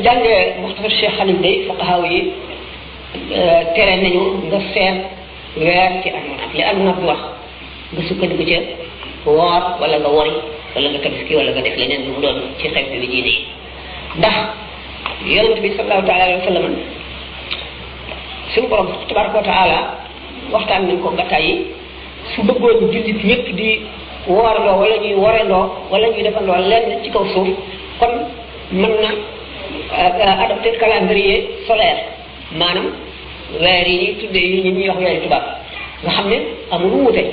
jàngee Muxtasar Cheikh Xalil day fuqahaa yi tere nañu nga seet weer ci almanaf li almanaf bi wax nga sukkandiku ca woor wala nga wori wala nga tabaski wala nga def leneen lu mu doon ci xew bi diine yi ndax yonent bi sallallahu taala alayhi wa sallam suñu borom tabaraka wa taala waxtaan nañ ko ba tàyyi su bëggoon jullit yëpp di woorandoo wala ñuy worandoo wala ñuy defandoo lenn ci kaw suuf kon mën na adopté calendrier solaire maanaam weer yi tuddee yi ñuy wax weeri tubaab nga xam ne amul wuute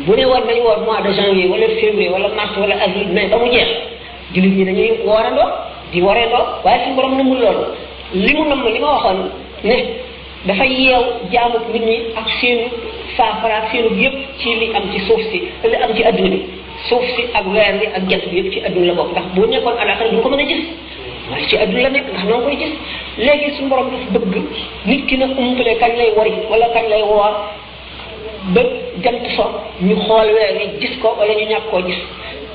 bu ne war nañu woor mois de janvier wala février wala mars wala avril mai ba mu jeex jullit ñi dañuy woorandoo di woreendoo waaye suñu borom namul loolu li mu namm li ma waxoon ne dafa yeew jaamu nit ñi ak seenu saafara ak seenu yëpp ci li am ci suuf si li am ci adduna bi suuf si ak weer bi ak jant bi yëpp ci adduna la bokk ndax boo nekkoon àllaxira du ko mën a gis waaye ci adduna la nekk ndax noo koy gis léegi suñu borom dafa bëgg nit ki na umpale kañ lay wari wala kañ lay woor ba jant so ñu xool weer yi gis ko wala ñu ñàkk koo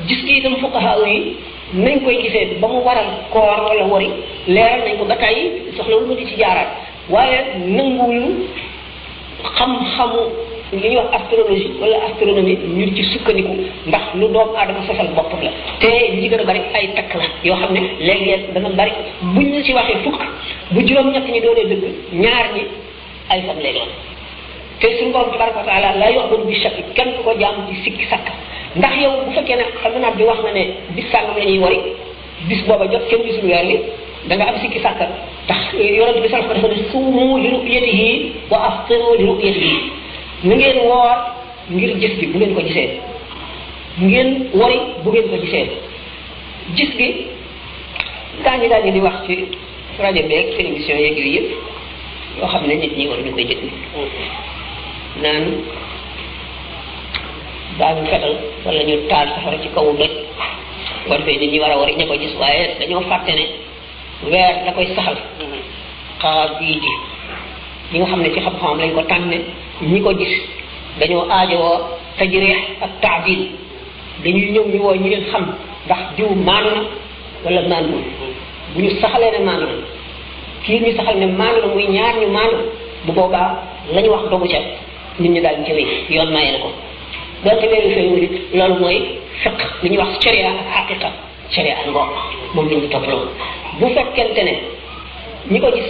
gis ki itam fuqahaa yi nañ koy gisee ba mu waral koor wala wari leeral nañ ko ba tey soxlawul ma di ci jaaraat waaye nanguwul xam-xamu li ñuy wax astrologie wala astronomie ñu ci sukkandiku ndax lu doomu aadama sosal boppam la te li gën a bari ay takk la yoo xam ne léeg-léeg dana bari buñ la ci waxee fukk bu juróom-ñett ñi doonee dëgg ñaar ñi ay fan lay doon te suñu borom tabaraka wa taala la yoxbadu bi shakk kenn du ko jaam ci sikki sakk ndax yow bu fekkee ne almanaf bi wax na ne bis sàngam la ñuy wari bis booba jot kenn gisul weer wi da nga am sikki sàkk tax yonent bi sallallahu alayhi wa sallam dafa ne suumu li ru'yatihi wa aftiru li ru'yatihi na ngeen woor ngir gis gi bu ngeen ko gisee ngeen wari bu ngeen ko gisee gis gi kaa ñi daal di wax ci rajo beeg télévision yeeg yooyu yëpp yoo xam ne nit ñi war ñu koy déglu naan daañu fetal wala ñu taal safara ci kaw doj war fee nit ñi war a wari ña ko gis waaye dañoo fàtte ne weer da koy saxal xaar bii ji ñi nga xam ne ci xam-xamam lañ ko tànne ñi ko gis dañoo aajowoo tajriix ak taadil dañuy ñëw ñu woo ñu leen xam ndax diw maanu na wala maanu bu ñu saxalee ne maanu na kii ñu saxal ne maanu na muy ñaar ñu maanu bu boobaa la ñu wax dogu ca nit ñi daal di jëwee yoon maye na ko donte weeru feeñu nit loolu mooy fiq li ñuy wax sharia ak xaqiqa sharia ak ngoog moom la ñu toppaloo bu fekkente ne ñi ko gis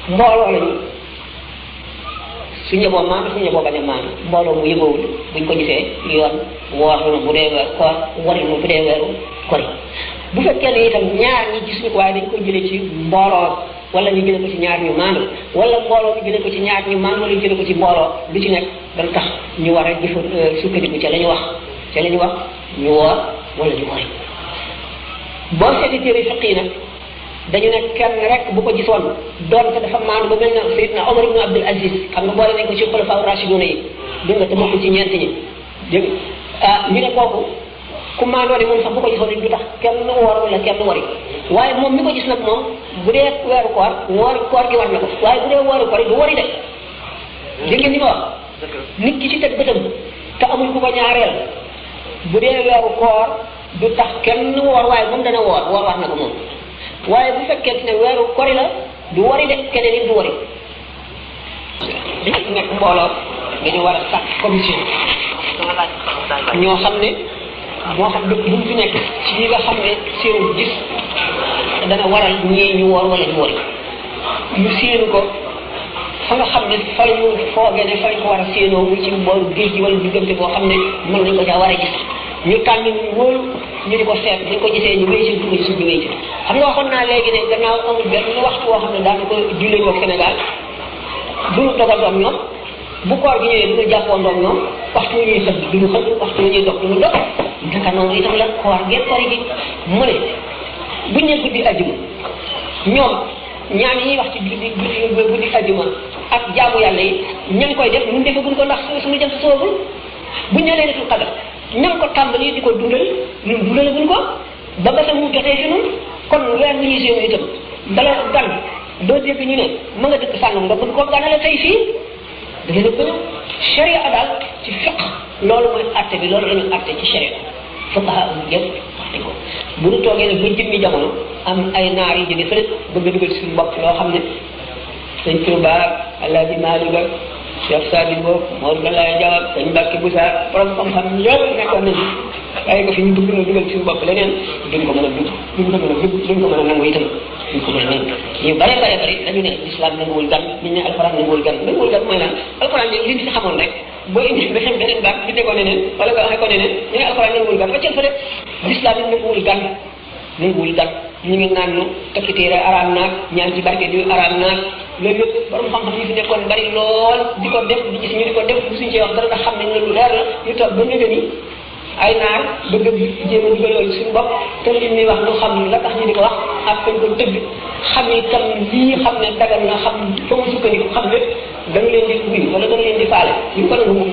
mbooloo lañu su ñëboo maanu su ñëboo bañ a maanu mbooloo mu yëgoowul buñ ko gisee yoon woor na bu dee weer koor wari na bu dee weeru kori bu fekkee ne itam ñaar ñi gis ñu ko waaye dañ ko jëlee ci mbooloo wala ñu jëlee ko ci ñaar ñu maanu wala mbooloo ñu jëlee ko ci ñaar ñu maanu wala ñu jëlee ko ci mbooloo lu ci nekk dana tax ñu war a jëfa sukkandiku ca la ñu wax ñu woor wala ñu wari boo seeti téere fiq yi nag dañu ne kenn rek bu ko gisoon doonte dafa maanu ba mel na Seydina Omar ibn Abdul Aziz xam nga boole nañ ko ci xulafaa rashiduna yi dégg nga te bokk ci ñeent ñi dégg ñu ne kooku ku maandoo ne moom sax bu ko gisoon du tax kenn woor wala kenn wari waaye moom mi ko gis nag moom bu dee weeru koor gi war na ko waaye bu dee weeru koor du wari de dégg ngeen ni ma wax nit ki ci teg bëtam te amul ku ko ñaareel bu dee weeru koor du tax kenn woor waaye moom dana woor war na ko moom waaye bu fekkee ne weeru kori la du wari de keneen it du wari dañu nekk mbooloo dañu war a sàkk commission ñoo xam ne moo xam dëkk bu mu fi nekk ci ñi nga xam ne seenu gis dana waral ñii ñu woor wala ñu wari ñu séenu ko fa nga xam ne fa la ñu foogee ne fa lañ ko war a séenoo muy ci booru géej gi wala diggante boo xam ne mën nañ ko caa war a gis ñu tànn wóolu ñu di ko seet buñ ko gisee ñu wéy ci dugg ci suñu wéy ci xam nga waxoon naa léegi ne gannaaw amul benn waxtu woo xam ne daana ko jullee ñoo Sénégal duñu dogandoom ñoom bu koor gi ñëwee duñu jàppoondoom ñoom waxtu ñuy xëdd duñu xëdd waxtu ñuy dox duñu dox naka noonu itam la koor gee kori gi mu ne buñ ne guddi ajjuma ñoom ñaan yi ñuy wax ci guddi ajjuma ak jaamu yàlla yi ña ngi koy def ñun defaguñ ko ndax suñu jant soogul buñ ne leen tul xadar ña ngi ko tàmbali di ko dundal ñun dundalaguñ ko ba basa mu jotee fi ñun kon weer wi ñuy séenu itam dala gan doo dégg ñu ne ma nga dëkk sàngam nga bëgg koo ganale tey fii da ngeen a bëgg sharia daal ci fiq loolu mooy atte bi loolu la ñu atte ci sharia fuqaha yëpp wax nañ ko bu ñu toogee nag ba jëmmi jamono am ay naar yi jóge fële bëgg a dugal suñu bopp loo xam ne sëñ Tuuba Alaaji Maalik ak Cheikh Sadibou Mor Galaye Diaw ak sëñ Mbàkke Busa borom xam-xam ñëpp nekkoon nañu waaye ko fi ñu bëgg na dugal suñu bopp leneen duñ ko mën a dugg duñ ko mën a dugg duñ ko mën a nangu itam duñ ko mën a nangu ñu bare dañu ne islam nanguwul gan ñu ne alxuraan nanguwul gan mooy lan alxuraan yi li ci xamoon rek boo indi ba xam beneen baat bi tegoo neneen wala nga waxee ko neneen ñu ne alxuraan nanguwul gan waccal fa de l'islam yi nanguwul gan ñu ngi naan nu takki téere araam naag ñaan ci barke di araam naag loolu yëpp borom xam-xam yi fi nekkoon bari lool di ko def di gis ñu di ko def suñ ci wax dara ndax xam nañ ne lu leer la ñu toog ba nëgë ni ay naar bëgg a jéem a dugal loolu suñu bopp te li ñuy wax lu xam la tax ñu di ko wax ak fañ ko tëgg xam ni tam lii xam ne dagal na xam fa mu sukkandiku xam lépp dañu leen di wuyu wala dañu leen di faale ñu ko nangu